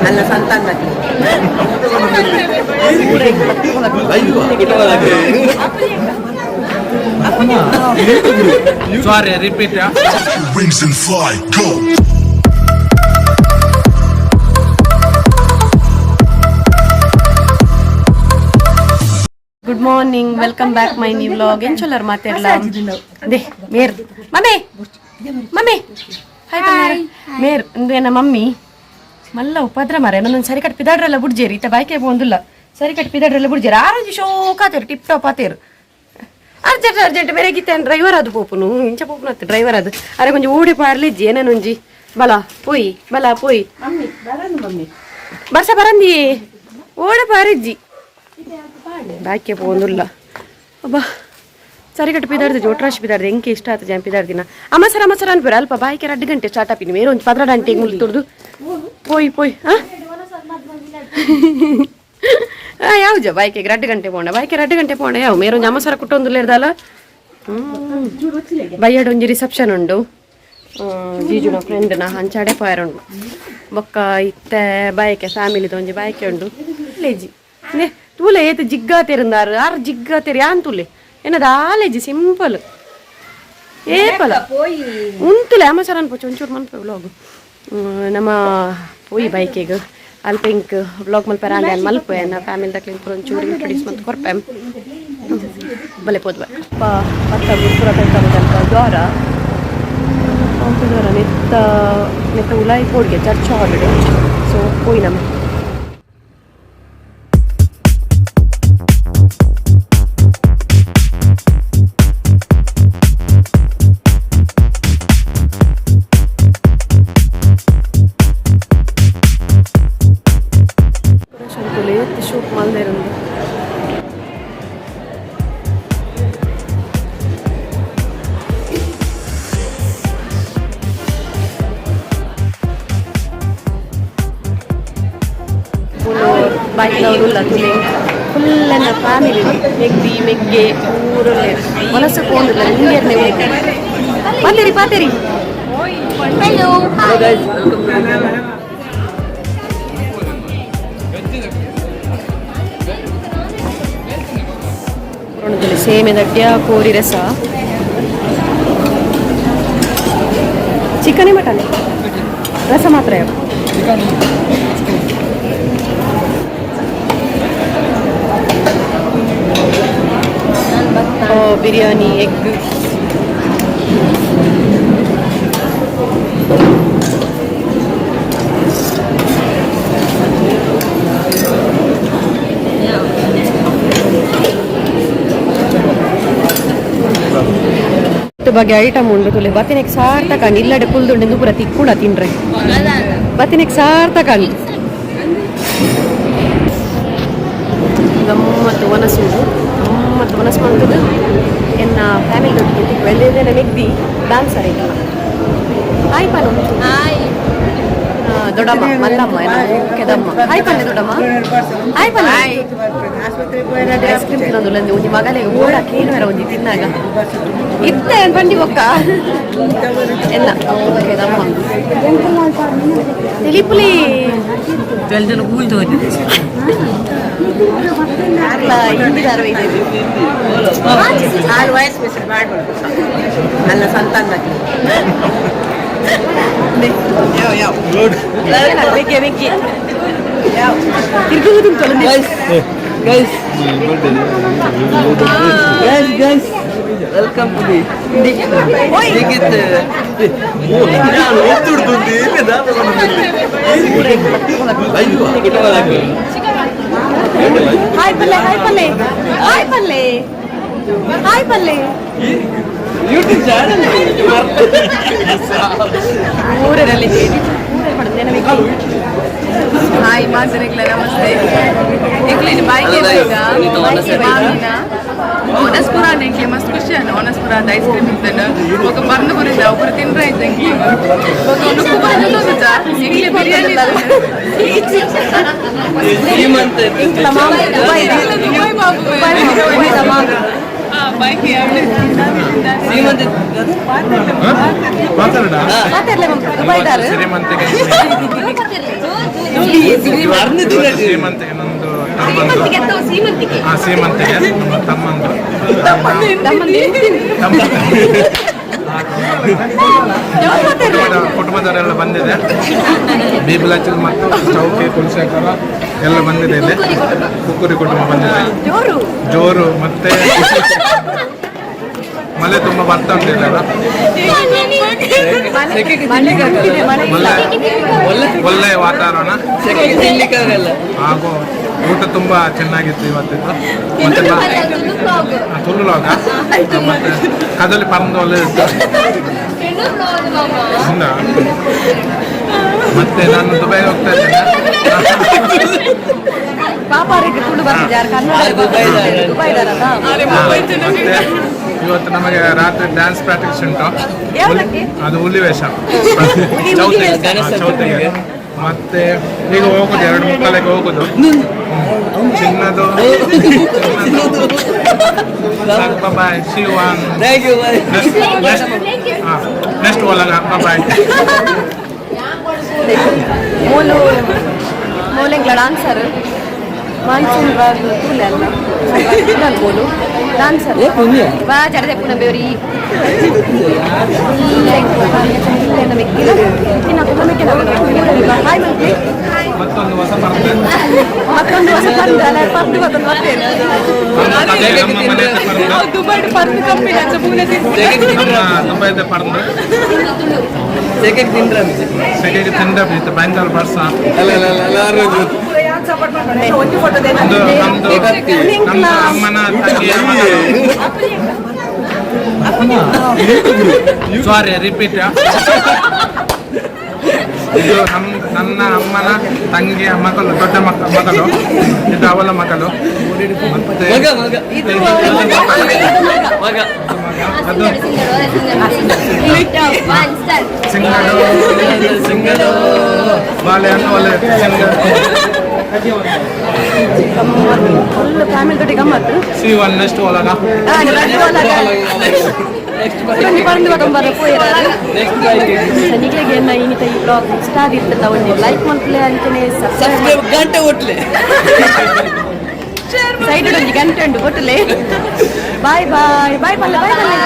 ಅಲ್ಲ ಸಂತಾನ. Sorry, repeat. Wings and fly, go! Good morning, welcome back my new vlog. ಎಂಚೊಲ್ಲರ್ ಮಾತೆರ್ಲ? They ಮೇರ್ mummy mummy hi ಮೇರ್ ಇಂದೇನ mummy ಮಲ್ಲ ಉಪದ್ರ ಮಾರೆ. ನನ್ನೊಂದು ಸರಿ ಕಟ್ ಪಿದಾಡ್ರಲ್ಲ ಬುಡ್ಜೇರಿ. ಇತ್ತ ಬಾಯ್ಕೆ ಪೋಂದುಲ್ಲ, ಸರಿ ಕಟ್ ಪಿದಾಡ್ರಲ್ಲ ಬುಡ್ಜೇರಿ. ಆರೋಜಿ ಶೋಕ್ ಆತೇರು, ಟಿಪ್ ಟಾಪ್ ಆತೇರು. ಅರ್ಜೆಂಟ್ ಅರ್ಜೆಂಟ್ ಬೇರೆ ಗೀತೆ ಡ್ರೈವರ್ ಅದು ಪೋಪುನು ಇಂಚ ಪೋಪುನು ಅತ್ತೆ ಡ್ರೈವರ್ ಅದು. ಅರೆ ಕೊಂಚ ಓಡಿ ಪಾರ್ಲಿಜ್ಜಿ ಏನೇನೊಂಜಿ ಬಲ ಪೋಯಿ ಬಲ ಪೋಯಿ ಮಮ್ಮಿ ಬರ್ಸ ಬರಂದಿ ಓಡೆ ಪಾರಿಜ್ಜಿ ಬಾಕಿ ಪೋಂದುಲ್ಲ. ಅಬ್ಬಾ, ಸರಿ ಕಟ್ಟು ಪಿದಾರ್ದು ಒಟ್ರಾಶಿ ಪಿದಾರ್ದು ಎಂಕೆ ಇಷ್ಟ ಆತ ಜಾನ್ ಪಿದಾರ್ದಿನ. ಅಮಸರ ಅಮಸರ ಅನ್ಪೇರು ಅಲ್ಪ ಬಾಯ್ಕೆ 2 ಗಂಟೆ ಸ್ಟಾರ್ಟ್ ಆಪಿನಿ. ಮೇರೆ ಒಂಜಿ 12 ಗಂಟೆಗೆ ಮುಲ್ಲು ತುರ್ದು ಪೋಯ್ ಪೋಯ್. ಹಾಂ ಆ ಯಾವ್ಜ ಬಾಯ್ಕೆ 2 ಗಂಟೆ ಪೋಂಡ, ಬಾಯ್ಕೆ 2 ಗಂಟೆ ಪೋಂಡ ಯಾವ ಮೇರೊಂಜಿ ಅಮಸರ ಕುಟ್ಟೊಂದುಲ್ಲ ಇರ್ದಲ್ಲ. ಬಯ್ಯಡ್ ಒಂಜಿ ರಿಸೆಪ್ಷನ್ ಉಂಡು ಜೀಜುನ ಫ್ರೆಂಡ್ನ, ಹಂಚಾಡೆ ಪೋಯರುಂಡು. ಬೊಕ್ಕ ಇತ್ತೆ ಬಾಯಕೆ ಫ್ಯಾಮಿಲಿದ ಒಂಜಿ ಬಾಯಕೆ ಉಂಡು. ಲೇಜಿ ನೇ ತೂಲೆ ಏತ್ ಜಿಗ್ಗಾತೆರುಂದಾರು ಆರ್ ಜಿಗ್ಗಾತೆರು ಯಾನ್ ತೂಲೆ ಏನದ ಆಲೇಜಿ ಸಿಂಪಲ್ ಏಪಲ ಉಂತುಲೆ ಅಮಸರ ಅನ್ಪೊಚ್ಚು ಒಂಚೂರು ಮನ್ಪೆ ವ್ಲಾಗ್. ನಮ್ಮ ಪೋಯಿ ಬೈಕಿಗ್ ಅಲ್ಪ ಇಂಕ್ ವ್ಲಾಗ್ ಮಲ್ಪೆರ ಅಂದೆ ಮಲ್ಪೆ. ಎನ್ನ ಫ್ಯಾಮಿಲಿ ದಕ್ಲಿಂಗ್ ಪೂರ ಒಂಚೂರು ಇಂಟ್ರೊಡ್ಯೂಸ್ ಮಲ್ತ್ ಕೊರ್ಪೆ. ಬಲೆ ಪೋದ್ವೆ. ಪತ್ತ ಗುರುಪುರ ಕೈತಲ್ ದ್ವಾರ ದ್ವಾರ ನೆತ್ತ ನೆತ್ತ ಉಲಾಯಿ ಪೋಡ್ಗೆ ಚರ್ಚ್ ಹಾಲ್. ಸೊ ಪೋಯಿ ನಮ್ಮ. ಶೂಟ್ ಮಲ್ದೇರುಂಡು. ಬೈಕ್ದವ್ರು ಉಲ್ಲ ತುಲೆ ಫುಲ್ ಎನ್ನ ಫ್ಯಾಮಿಲಿ ಮೆಗ್ದಿ ಮೆಗ್ಗೆ ಪೂರುಲ್ಲೆರ್. ವಲಸೆ ಪೋಂದುಲ್ಲ ಇಂಗೇರ್ನೆ ಪಾತೆರಿ ಪಾತೆರಿ. ಹಲೋ. ಸೇಮೆ ದಡ್ಯ ಕೋರಿ ರಸ ಚಿಕನ್ ಮಟನ್ ರಸ ಮಾತ್ರ ಯಾವ ಓ ಬಿರಿಯಾನಿ ಎಗ್ ಬಗ್ಗೆ ಐಟಮ್ ಉಂಡು ತುಲೆ. ಬತ್ತಿನೆಕ್ ಸಾರ್ತಕ ಇಲ್ಲಡೆ ಕುಲ್ದುಂಡು ಪೂರ ತಿಕ್ಕುಣ ತಿನ್ರೆ. ಬತ್ತಿನೆಕ್ ಸಾರ್ತಕ ಗಮ್ಮತ್ತು ಒನಸುಂಡು, ಗಮ್ಮತ್ತು ಒನಸು ಮಂತುದು. ಎನ್ನ ಫ್ಯಾಮಿಲಿ ದೊಟ್ಟಿಗೆ ತಿಕ್ಕು ಎಲ್ಲೆಲ್ಲ ಮೆಗ್ದಿ ಡಾನ್ಸರ್ ಐತಲ್ಲ. Hi pan. ಹಾಯ್. ದೊಡ್ಡಮ್ಮ ಮಲ್ಲಮ್ಮ ಕೆದಮ್ಮ. ಹಾಯ್ ಪಲ್ಲೆ ದೊಡ್ಡಮ್ಮ, ಹಾಯ್ ಪಲ್ಲೆ. ಐಸ್ ಕ್ರೀಮ್ ತಿನ್ನೋದು ಒಂಜಿ ಮಗಲಿಗೆ ಓಡ ಕೇನುವೆರ ಒಂಜಿ ತಿನ್ನಾಗ ಇತ್ತೆ ಬಂಡಿ ಬೊಕ್ಕ ಎಲ್ಲ ಕೆದಮ್ಮ ತೆಲಿಪುಲಿ. ಹಿಂದಿದಾರ. ಆರು ವಯಸ್ಸು ಮಿಸ್ ಮಾಡ್ಬೋದು ಅಲ್ಲ ಸಂತಾನ. ಮೆಗ್ಗೆ ಮೆಗ್ಗೆ ತಿರ್ಗುದು ತಿಂತೊಲ್ಲ. Guys, guys, guys, welcome to the ticket. ನಾನು ಒತ್ತುಡ್ದುಂಡು ಇಲ್ಲಿ ದಾದ. ಹಾಯ್ ಪಲ್ಲೆ, ಹಾಯ್ ಪಲ್ಲೆ, ಹಾಯ್ ಪಲ್ಲೆ, ಹಾಯ್ ಪಲ್ಲೆ. YouTube channel. ಊರಲ್ಲಿ. ಹಾಯ್ ಮಾತರೆಗ್ಲ ನಮಸ್ತೆ. ಎಂಕ್ಲೇನು ಬಾಯ್ಕೆ ಒನಸ್ಪುರ ಎಂಕ್ಲೆ ಮಸ್ತ್ ಖುಷಿ ಅನ್ನ. ಒನಸ್ಪುರ ಐಸ್ ಕ್ರೀಮ್ ಇದ್ದಾನೆ ఒక ಮರ್ದು ಬರಿಂದ ಒಬ್ಬರು ತಿನ್ರ ಇದ್ದ ಎಂಕ್ಲೆ ఒక ನುಕ್ಕು ಬಂದು ಎಂಕ್ಲೆ ಬಿರಿಯಾನಿ. ಶ್ರೀಮಂತ. ದುಬೈ ಬಾಬು. ಶ್ರೀಮಂತ. ಮಾತಾಡ. ಮಾತಾಡ್ಲೆ ದುಬೈದಾರು. ಶ್ರೀಮಂತಿಗೆ. ಮರ್ನು ತಿನ್ನದು. ಶ್ರೀಮಂತಿಗೆ ನಂದು ತಮ್ಮಂದು. ಸೀಮಂತಿಗೆ ಅಥವಾ ಸೀಮಂತಿಗೆ? ಹಾ, ಶ್ರೀಮಂತಿಗೆ ನಮ್ಮ ತಮ್ಮಂದು. ತಮ್ಮಂದು. ತಮ್ಮ ಕುಟುಂಬದವರೆಲ್ಲ ಬಂದಿದೆ. ಬೀಬಲಾಚಲ್ ಮತ್ತು ಚೌಕಿ ಕುಲಶೇಖರ ಎಲ್ಲ ಬಂದಿದೆ ಇಲ್ಲಿ. ಕುಕ್ಕುರಿ ಕುಟುಂಬ ಬಂದಿದೆ. ಜೋರು. ಜೋರು. ಮತ್ತೆ ಮಳೆ ತುಂಬಾ ಬರ್ತಾ ಉಂಟು ಇಲ್ಲೆಲ್ಲ. ಸೆಕೆಗೆ ಮಳೆ ತಿನ್ಲಿಕ್ಕಾಗಲ್ಲ. ಬಂದಿದೆ, ಮಳೆ ಇಲ್ಲ. ಒಳ್ಳೆ ಒಳ್ಳೆಯ ವಾತಾವರಣ. ಸೆಕೆಗೆ ತಿನ್ಲಿಕ್ಕಾಗಲ್ಲ. ಹಾಗೂ ಊಟ ತುಂಬಾ ಚೆನ್ನಾಗಿತ್ತು ಇವತ್ತಿದ್ದು. ಮತ್ತೆ ತುಳು ಲಾಗ ಮತ್ತೆ ಕದಲಿ ಪರಂದು ಒಳ್ಳೆ ಇತ್ತು. ಇಲ್ಲ. ಮತ್ತೆ ನಾನು ದುಬೈಗೆ ಹೋಗ್ತಾ ಇದ್ದೇನೆ. ಪಾಪಾರಿಗೆ ತುಳು ಬರ್ತಿದೆ, ಯಾರು ಕನ್ನಡ? ದುಬೈದಾರ. ದುಬೈದಾರಲ್ಲ. ಮತ್ತೆ ಇವತ್ತು ನಮಗೆ ರಾತ್ರಿ ಡ್ಯಾನ್ಸ್ ಪ್ರಾಕ್ಟೀಸ್ ಉಂಟು. ಯಾವ್ದಕ್ಕೆ? ಅದು ಹುಲಿ ವೇಷ. ಹುಲಿ ಚೌತಿಗೆ. ವೇಷ. ಹಾ, ಚೌತಿಗೆ. ಮತ್ತೆ ಈಗ ಹೋಗುದು, 2:45ಕ್ಕೆ ಹೋಗುದು. ಚಿನ್ನದು ಚಿನ್ನದು. Bye Shivan. Thank you, bye. Next ಒಳಗ ಬಾಯ್. ಮೂಲು ಮೂಲೆಂಗ್ಲ ಡಾನ್ಸರ್ ಮಾನ್ಸೂನ್ ಬಾಗ್ ತೂಲೆ ಅಲ್ಲ ಮೂಲು ಡಾನ್ಸರ್. ಏ ಪುಣ್ಯ. ಬಾ ಜಡದೆ ಪುನ ಬೇವ್ರಿ. ಹಾಯ್ ಮಲ್ಪಿ. ಮತ್ತೊಂದು ಹೊಸ ಪರ್ದೆ. ಮತ್ತೊಂದು ಹೊಸ ಪರ್ದು ಅಲ್ಲ, ಪರ್ದು ಮತ್ತೊಂದು ಮತ್ತೆ. ಅದೇ ನಮ್ಮ ಮನೆಯ ಪರ್ದೆ. ದುಬೈ ಪರ್ದು ಕಮ್ಮಿ ಅಂಚ ಪೂನೆ. ಸೆಕೆಗೆ ತಿಂದ್ರ. ನಮ್ಮ ದುಬೈದ ಪರ್ದು. ಸೆಕೆಗೆ ತಿಂದ್ರ ಮಿಜೆ. ಸೆಕೆಗೆ ತಿಂದ ಬೀತ ಬ್ಯಾಂಗ್ಳೂರ್ ಬರ್ಸ. ಅಲ್ಲ ಅಲ್ಲ ಅಲ್ಲ ಅಲ್ಲ ಅಲ್ಲ. ಒಂದು ನಮ್ದು ನಮ್ದು ಅಮ್ಮನ ತಂಗಿಯ ಮಗಳು. ಸಾರಿ, ರಿಪೀಟ್. ಇದು ನನ್ನ ಅಮ್ಮನ ತಂಗಿಯ ಮಗಳು, ದೊಡ್ಡ ಮಗಳು. ಇದು ಅವಳ ಮಗಳು. ಮತ್ತೆ ಮಗ ಮಗ ಮಗ. ಅದು ಸಿಂಗಡು. ಸಿಂಗಡು. ಬಾಳೆಹಣ್ಣು ಒಳ್ಳೆ ಸಿಂಗಡು. ಫುಲ್ ಫ್ಯಾಮಿಲಿ ದೊಡ್ಡ ಗಮ್ಮತ್ತು. ಸಿ ಒನ್ ನೆಕ್ಸ್ಟ್ ಒಳಗ. ನೆಕ್ಸ್ಟ್. ಪರಂದು ಬರ ಪೋಯಿರಾರು. Next bike. ನಿಗ್ಲಿಗೆ ಎನ್ನ ಇನ್ನಿತ ಈ ಬ್ಲಾಗ್ ಇಷ್ಟ ಆಗಿರ್ತದ, ಒಂಜಿ ಲೈಕ್ ಮಲ್ಪಲೆ, ಅಂಚನೆ ಸಬ್ಸ್ಕ್ರೈಬ್. ಸಬ್ಸ್ಕ್ರೈಬ್ ಗಂಟೆ ಒಟ್ಲೆ. ಸೈಡ್ ಒಂಜಿ ಗಂಟೆ ಉಂಟು, ಕೊಟ್ಟಲೆ. ಬಾಯ್ ಬಾಯ್ ಬಾಯ್ ಪಲ್ಲೆ, ಬಾಯ್ ಪಲ್ಲೆ.